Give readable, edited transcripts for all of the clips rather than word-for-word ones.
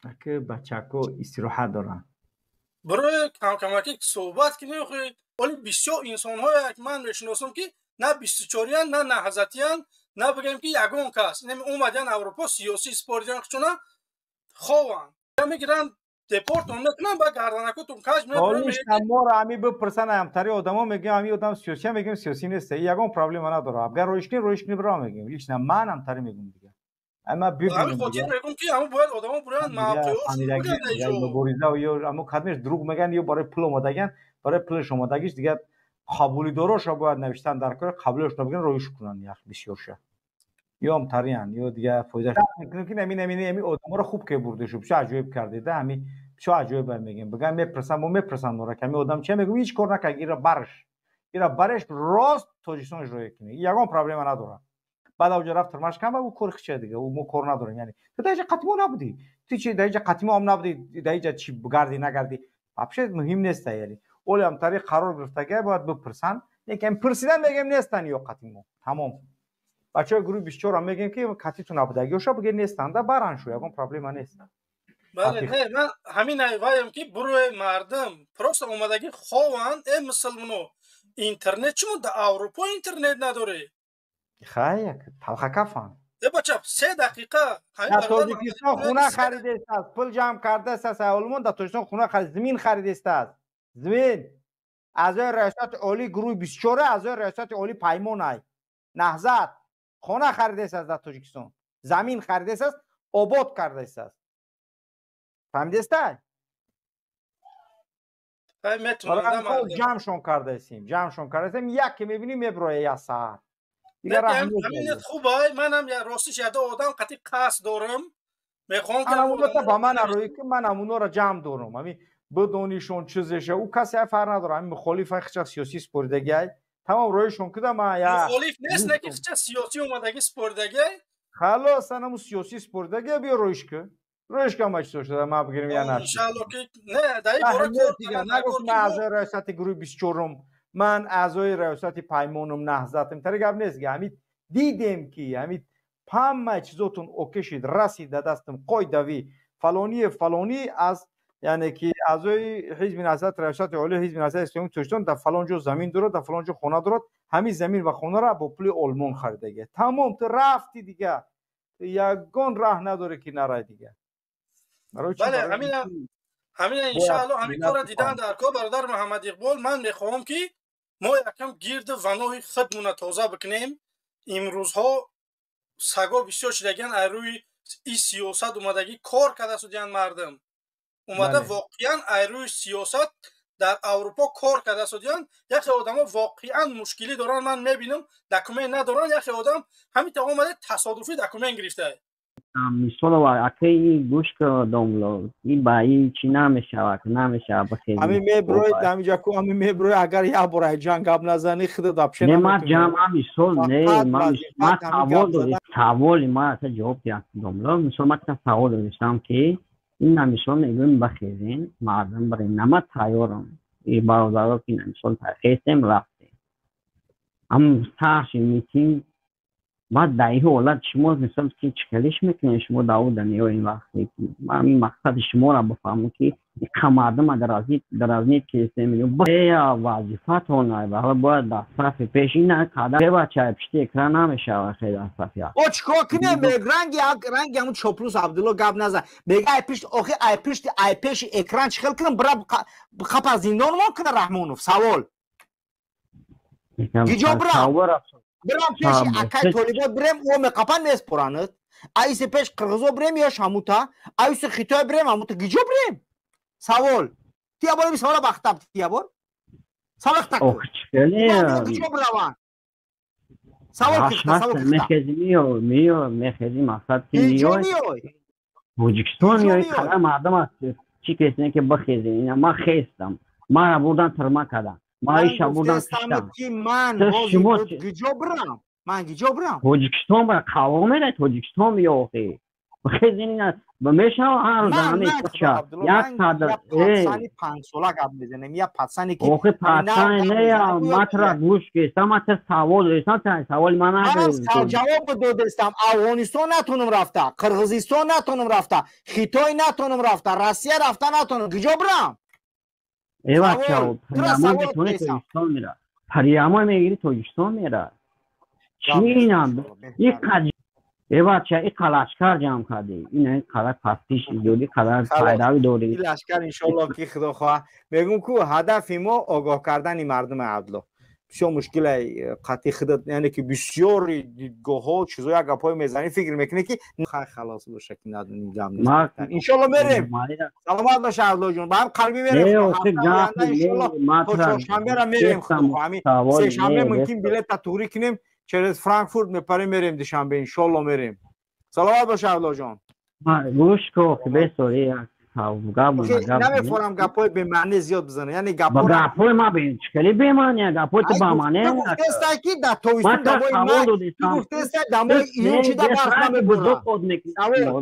Аки бачако истироҳат доранд. Барои камкамаки суҳбат ки мехоҳед, оли бисёр инсонҳое ки ман мешиносам, ки на 24-ян, на наҳзатиян, на бигем ки ягон кас омадян Аврупо, сиёсӣ споридян, хучуна хованд, мегиранд, депортон мекунанд, ба гарданакутун каш. Моро ҳами бипурсан, ҳамтари одамо мегӯям, ҳами одам сиёсия, мегӯям, сиёсӣ нест, ягон проблема надорад. Агар роиш кунӣ, роиш кунӣ, бира мегӯям. Лично ман ҳамтари мегӯям дига. Ама бибинем, мегӯм ки ҳамо бояд одамо буранд. Мавқеъ ё амо кадмеш дурӯғ мегӯянд ё барои пул омадагиан, барои пулаш омадагиш дигар қабулидороша бояд навиштан дар кор, қабулиош набигиран, роиш кунанд ях бисёрша ё ҳамтариян ё дигар фоида мекунем, ки намин намин ами одаморо хуб ке бурдешу бисёр аҷоиб кардеда, ҳами бисёр аҷоиб мегем. Бигам, мепурсам, мо мепурсам нора, ки ами одам чи мегӯм, ҳеҷ кор накард, ира барш, ира бареш, рост Тоҷикистон иҷроя кунӣ, ягон проблема надорад. Баъд авҷа рафт, тирмаш кам, ӯ кори хича дига, ӯ мо кор надорем. Яъне ту дар иҷа қатимо набудӣ, ту чи дар иҷа қатимо ҳам набудӣ, дар иҷа чи гарди нагарди, вообще муҳим неста. Яъне оли ҳамтари қарор гирифтага бояд бипурсанд, лекин пурсидан мегем, нестанд ё қатимо, тамом. Бачаҳои гурӯҳи 24 ҳам мегем, ки катиту набудаги ёша биге, нестанда, баран шу, ягон проблема нест. Бале, не, ман ҳамин ваем, ки буруи мардум просто омадагӣ хованд. Э, мусулмоно, интернет чимо, дар Аврупо интернет надорӣ? Хай, талхакафан. Э, бача, 3 дақиқа. Дар Тоҷикистон хуна харидааст, пул ҷамъ кардааст, олмон дар Тоҷикистон хуна харид, замин харидааст, замин. Аъзои раёсати олии гурӯҳи 24, аъзои раёсати олии Паймонай, Наҳзат хона харидааст дар Тоҷикистон, замин харидааст, обод кардааст, фаҳмидестай? Ҷамъшон кардаистем, ҷамъшон кардаистем, яке мебинӣ, меброя як саат. Хубай, манам ростиш яда одам қати қасд дорам, мехоҳам. Ба ман арои ки ман ҳамунора ҷамъ дорам, ҳами бидонишон чизеша, ӯ касе фарқ надорад, ҳами мухолифа хича сиёсӣ споридагиай, тамом, роишон куда ма. Мухолиф нест, лекин хича сиёсӣ омадагӣ споридагиай. Халос, анаму сиёсӣ споридагиа, биё роиш ку, роиш ка, ма чизо шуда, ма бигирем я. Иншаалло ки не, дар ин бора. Нагуфт, ман аъзои раёсати гурӯҳи 24-ум, ман аъзои раёсати Паймонум, Наҳзатам, тари гап нест. Ҳами дидем, ки ҳами ҳама чизотун окешид, расид да дастам қоидавӣ, фалоние фалонӣ аз, яъне ки аъзои ҳизби Наҳзат, раёсати олии ҳизби Наҳзати Исломии Тоҷикистон дар фалон ҷо замин дорад, дар фалон ҷо хона дорад, ҳамин замин ва хонаро бо пули Олмон харидагия. Тамом, ту рафти, дига ягон раҳ надорӣ, ки нарай дига. Бале, ҳамина иншаалло ҳамин кора дидан дар кор, бародар Муҳаммад Иқбол. Ман мехоҳам, ки мо якам гирду ваноҳи худмона тоза бикунем. Имрӯзҳо саго бисёр шудагиян, аз рӯи и сиёсат омадагӣ кор карда судиян. Мардум омада воқеан аз рӯи сиёсат дар Аврупо кор карда судиян. Яке одамо воқеан мушкилӣ доранд, ман мебинам, документ надоранд. Яке одам ҳамин та омада, тасодуфӣ документ гирифта. Мисол, акаи, гӯш ка, домло, ин ба ин чӣ намешавад, намешавад. Ҳамин меброи ҳамиҷа ку, ҳамин меброи, агар як бор ҷанг гап назанӣ, худат вообще. Не, ман ҷамъ, мисол, не, ман савол дорам, саволи ман аса ҷавоб диҳам, домло. Мисол, ман савол дорам, ки ина мисол мегӯем, бахезен, мардум барем, нама тайёрам, бародаро, ки мисол хестем, рафтем, ам сарши митинг. Баъд дар ин ҳолат шумо, мисол, ки чӣ хелиш мекунед шумо Давуда меё? Ин вақте ман мақсади шуморо бифаҳмам, ки иқа мардума дразнить кесем, вазифатон бояд дар сафи пеш ин қадар бача пишти экран намешавад, хеле дар сафи. О, чикор кунем? Ранги ранги ҳамун чоплус Абдулло гап назан, мега ай пишт, охи ай пишти, ай пеши экран чӣ хел кунам? Бира қапа зиндон мон куна Раҳмонов. Савол: гиҷо бирам? Бирам пеши акай толибот бирем, о меқапан, меспоранад. Аиси пеш қирғизо бирем ё шамута, аиси хитой бирем, ҳамута, гиҷо бирем? Савол тия бор, савола бахтаб тия бор, савол так, гиҷо бираванд? Савол кихта, савол кихта. Мехези миё, миё, мехези, мақсад ки миёй Тоҷикистон миёй, қадар мардум аст, чӣ кесне ки бихезем. Ина ман хестам, мара бурдан, тирма кардам. Маиша бурдан, киштам. Ки ман гиҷо бирам? Ман гиҷо бирам? Тоҷикистон бира, қавом мерай, Тоҷикистон биё. Охи, бихезин, ина Мешава ҳар рӯз ҳамин кӯча. Як садр. Патсани панҷсола гап мезанем. Я патсани ки охи патсани не, матра гӯш кестам, ман савол додистам, саволи ман надодистам. Ҷавоб додистам. Афғонистон натонам рафта, Қирғизистон натонам рафта, Хитой натонам рафта, Россия рафта натонам. Куҷо бирам? Э бачао, прямо метони Тоҷикистон мера. Прямо мегири Тоҷикистон мера. Чӣ инам? Иқад э бача, иқа лашкар ҷамъ кардӣ. Ина иқадар пастиш дорӣ, қадар пайравӣ дорӣ. Ин лашкар иншоаллоҳ ки худо хоҳад. Мегӯм ку ҳадафи мо огоҳ кардани мардуми Абдулло. Бисёр мушкиле қатъи худат, яъне ки бисёри дидгоҳҳо, чизо як гапҳое мезанӣ, фикр мекунӣ ки хай халос боша ки надонӣ гап нест. Иншоаллоҳ мерем. Саломат боша Абдулло ҷон. Ба ҳам қалбӣ мерем. Иншоаллоҳ то чоршанбера мерем худо хоҳад. Ҳамин сешанбе мумкин билета туғрӣ кунем. Через Франкфурт мепарем мерем душанбе иншоаллоҳ мерем. Саломат бош Абдулло ҷон. Гӯш кун, бесори як гап намефорам гапҳои бемаънӣ зиёд бизанам. Яъне гапҳо гапҳои ма хеле бемаъни, гапҳои ту бамаъни. Ту гуфтестай ки дар тобистон дамои май, ту гуфтестай дамои июн чи да барф намеборад.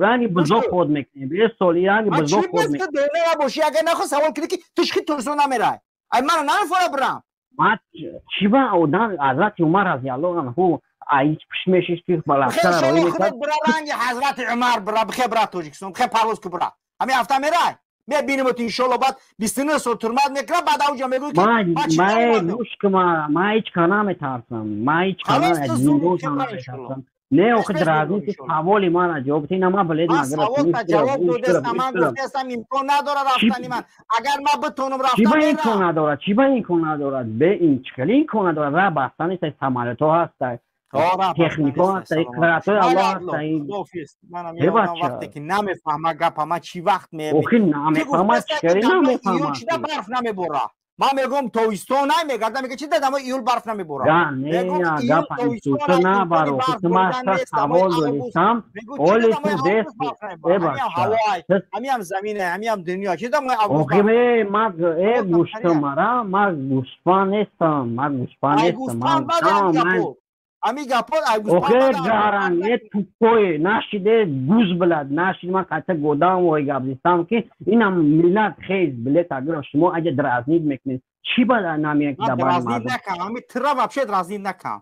Ранги бузоқ ход мекунӣ. Бесоли ранги бузоқ ход мекунӣ. Чӣ бес набошӣ, агар нахоҳ савол кунӣ ки ту чӣ Тоҷикистон намерай. Ай мана намефора бирам. Ман чӣ ба одам Ҳазрати Умар разиаллоҳу анҳу ай пиш мешиш ки балахтар рои мекард. Бира ранги Ҳазрати Умар бира, бихе бира Тоҷикистон, бихе парвоз ку бира. Ҳамин ҳафта мерай. Мебинем ту иншоаллоҳ баъд 29 сол турмат мекунам, баъд авҷа мегӯй ки ман гӯш кун, ман ҳеҷ ка наметарсам. Ман ҳеҷ ка наметарсам. Не, охи дразни ки саволи мана ҷавоб диҳ, на ман билет нагирам. Саволта ҷавоб додестам, ман гуфтестам имкон надорад рафтани ман. Агар ман битонам рафтам чӣ ба имкон надорад? Чӣ ба имкон надорад? Бе ин чӣ хеле имкон надорад? Ра баста нест, самолётҳо ҳастай, техникҳо ҳастай, қиратҳои Аллоҳ ҳастай. Манам ёдам вақте ки намефаҳма гапа, ман чӣ вақт меёбӣ? Охи намефаҳма, чӣ хеле намефаҳма? Чӣ да барф намебора? Ман мегӯям тобистон намегардам, мега чи да дамои июл барф намебора? Не, гапа инсута набаро. Ман савол додистам, оли ту дест бебахша. Ҳамиам замина, ҳамиам дунё. Чи дамои август? Охи ман э гӯшта мара, ман гӯспанд нестам, ман гӯспанд нестам. Ҳамин гапо ай гӯспанд. Охи гаран, е тупой, нашиде гуз билад, нашид ман қайта годам вой гап зистам ки инам миллат хез билет агар шумо аҷа дразнид мекунед. Чӣ ба намеяд ки дар мардум? Накам, ҳамин тира вообще дразнид накам.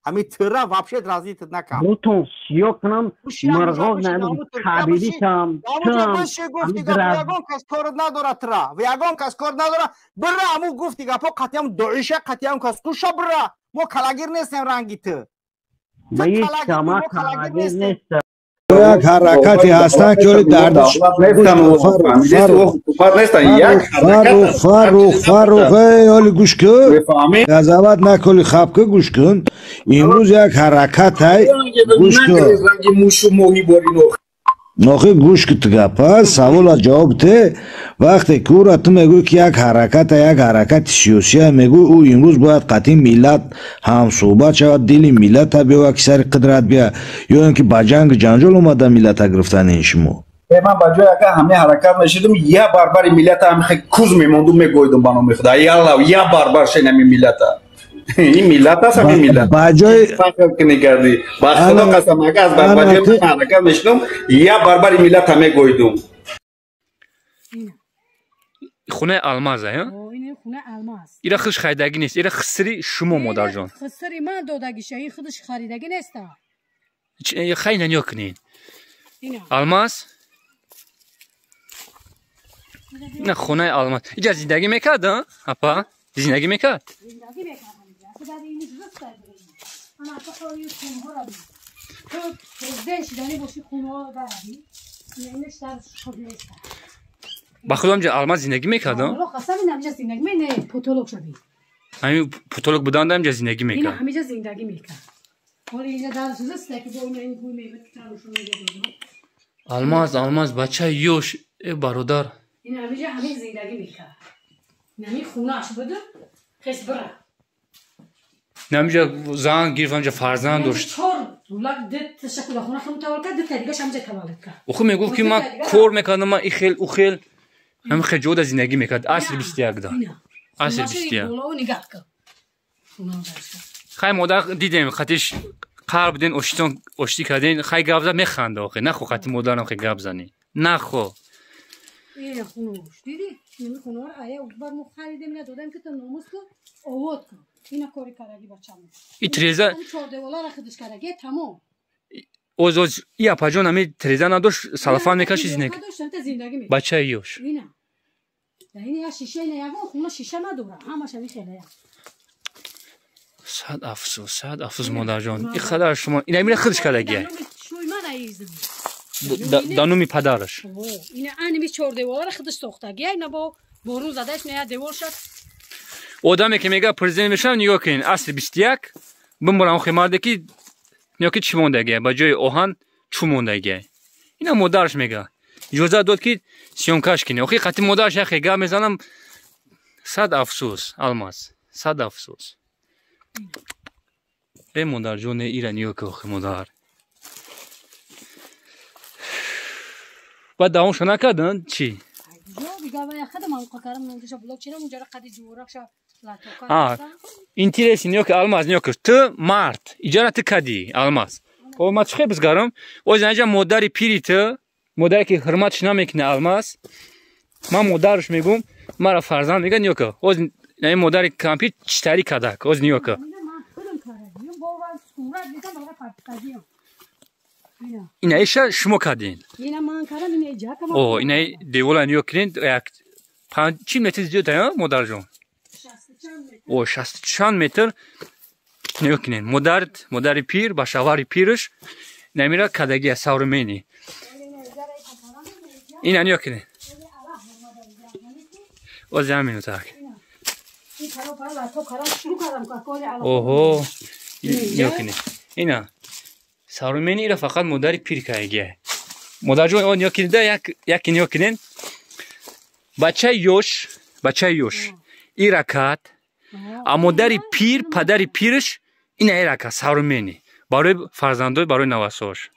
Ҳамин тира вообще дразнид накам. Бутон сиё кунам, мирғоқ намем, кабидитам. Гуфти гапо ягон кас кор надорад тира. Ва ягон кас кор надорад. Бира ҳамун гуфти гапо қатъиам доиша, қатъиам кас куша бира. Мо калагир нестем ранги ту. Ма ҳеҷ кама калагир нестам. Як ҳаракате ҳастанд ки оли дардиш Фаррух, Фаррух, эй оли гӯш кун, газават наколи хаб ку, гӯш кун. Имрӯз як ҳаракатай, гӯш кун. Охи гӯш ку ту гапа, савола ҷавоб те. Вақте ки ӯра ту мегӯӣ ки як ҳараката, як ҳаракати сиёсия мегӯӣ, ӯ имрӯз бояд қатъи миллат ҳамсӯҳбат шавад, дили миллата биёвад ки сари қудрат бия, ё ин ки ба ҷангу ҷанҷол омада миллата гирифтани ин шумо. Ман ба ҷои агар ҳамин ҳаракат мешидум, я барбари миллата ҳамин хел куз мемондум, мегӯйдум ба номи худо. Ялла, я барбар шен ҳамин миллата. Ин миллат аст, ҳамин миллат. Ба ҷои фахр кунӣ кардӣ. Ба худо қасам, агар аз ба ҷои ман ҳаракат мешидум, я барбари миллата мегӯйдум. Хонаи алмаз, а? Ин хонаи алмаз. Ира худш харидагӣ нест, ира хисри шумо модарҷон. Хисри ман додагиша, ин худш харидагӣ нест. Хай нанё кунед. Алмаз? На хонаи алмаз. Иҷа зиндагӣ мекард, апа? Зиндагӣ мекард? Зиндагӣ мекард. Ана то хоҳӣ хунҳоро бин. Ту президент шиданӣ бошӣ хунҳо даравӣ. Инаш дар хуб нест. Ба худо ҳамҷа алмаз зиндагӣ мекард? Аллоҳ қасам, ин ҳамҷа зиндагӣ не, потолок шаби. Ҳамин потолок буданд ҳамҷа зиндагӣ мекард. Ин ҳамиҷа зиндагӣ мекард. Ҳоло инҷа дар зист ки бо ин гӯй мебад ки танушон медодам. Алмаз, алмаз, бача ёш, э бародар. Ин ҳамиҷа ҳамин зиндагӣ мекард. Ин ҳамин хонааш буд, хес бира. Ҳамиҷа зан гирифт, ҳамиҷа фарзанд дошт. Чор дулак ду ташаккур хона хун таваллуд кард, ду та дигааш ҳамиҷа таваллуд кард. Охи мегуфт ки ман кор мекардам, ман ихел, ухел, ҳамин хел ҷода зиндагӣ мекард. Асри 21 да. Асри 21. Хай модар дидем, қатиш қар буден, оштитон оштӣ карден, хай гап зад механда охи. Нахо қати модарам хай гап занӣ. Нахо. Ин хунуш, диди? Ин хунур ая бар мо харидем, надодем ки то номус ку овод ку. Ина кори караги бачам. И треза чор девола ра худиш караги тамом. Оз оз и апаҷон ами треза надошт, салафан мекаши зиндагӣ. Бачаи ёш. Ина. Ин я шиша ина ягон хуна шиша надора, ҳамаша вихела я. Сад афсӯс, сад афсӯс модарҷон. И қадар шумо ина мира худиш кардаги. Шуй ман аизм. Да номи падараш. Ина аними чор деволара худиш сохтаги, ина бо борун задааш не девол шад. Одаме ки мега президент мешавам, нигоҳ кунед, асри 21 бимбарам охи марде ки нигоҳ ки чӣ мондагия, ба ҷои оҳан чӯ мондагия. Ина модараш мега. Иҷозат дод ки съёмкаш кунӣ. Охи қати модараш яхе гап мезанам. Сад афсӯс, Алмаз, сад афсӯс. Э модарҷон, ира нигоҳ ки охи модар. Баъд давомшо накарданд чӣ? Интереси нигоҳ ки Алмаз, нигоҳ ки ту мард, иҷара ту кадӣ, Алмаз. О ма чӣ хел бизгарам? Оз инҷа модари пири ту, модаре ки ҳурматш намекунад Алмаз. Ман модараш мегӯм, мара фарзанд мега нигоҳ ки. Оз ин модари кампир читарӣ кардак. Оз нигоҳ ки. Ина иша шумо кардин. О, ина девола нигоҳ кунед, як 5 метр зиёд а, модарҷон? О, 60 чанд метр нигоҳ кунед. Модар, модари пир ба шавҳари пираш намира кардагия саврумени. Ина нигоҳ кунед. Оз як минут так. Оҳо, нигоҳ кунед. Ина саврумени ира фақат модари пир кардагия. Модарҷон, о нигоҳ кунед, як нигоҳ кунед. Бачаи ёш, бачаи ёш ира кард, а модари пир, падари пираш ина ира кард саврумени барои фарзандои, барои навасош.